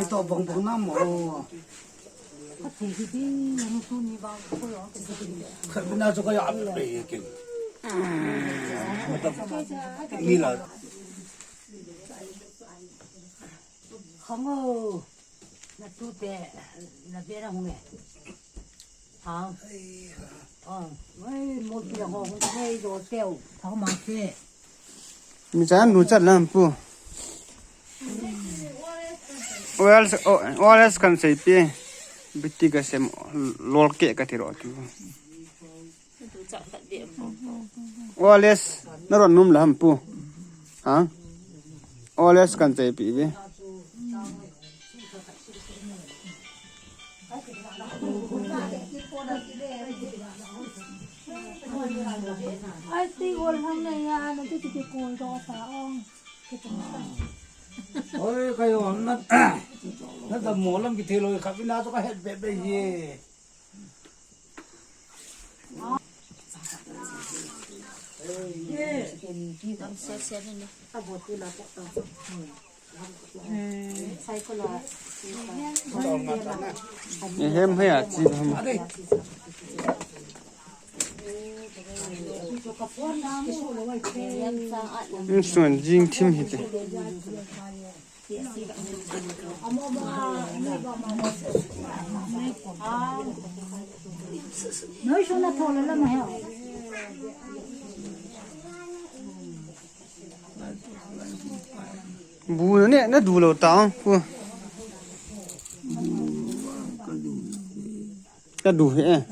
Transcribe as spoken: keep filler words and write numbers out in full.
Ito bong bong na mo. Khat bina chu kaya pe kin. Mila. Khang o, na tu te, na be na hung e. Hang. Oh, oi, mo ti la ho hung te do teu. Thao ma te. Mi cha nu cha lam pu. O R S, o, O R S kan sei pi. Biti ka sem lol ke ka ti ro tu. O R S, na ron num la ham pu. Ha? O R S kan chai pi ve. Ai, ti gol ham na ya, na ti ti kol do sa ong. Oi, kayo, na, na da mo lam ki thelo, ka pina to ka het be be ye. Ehem, hei a chi ham. Insun jing thim hi te. Noi sona thola lama he. Bu na ne, na du lo ta, ku. Ka du he.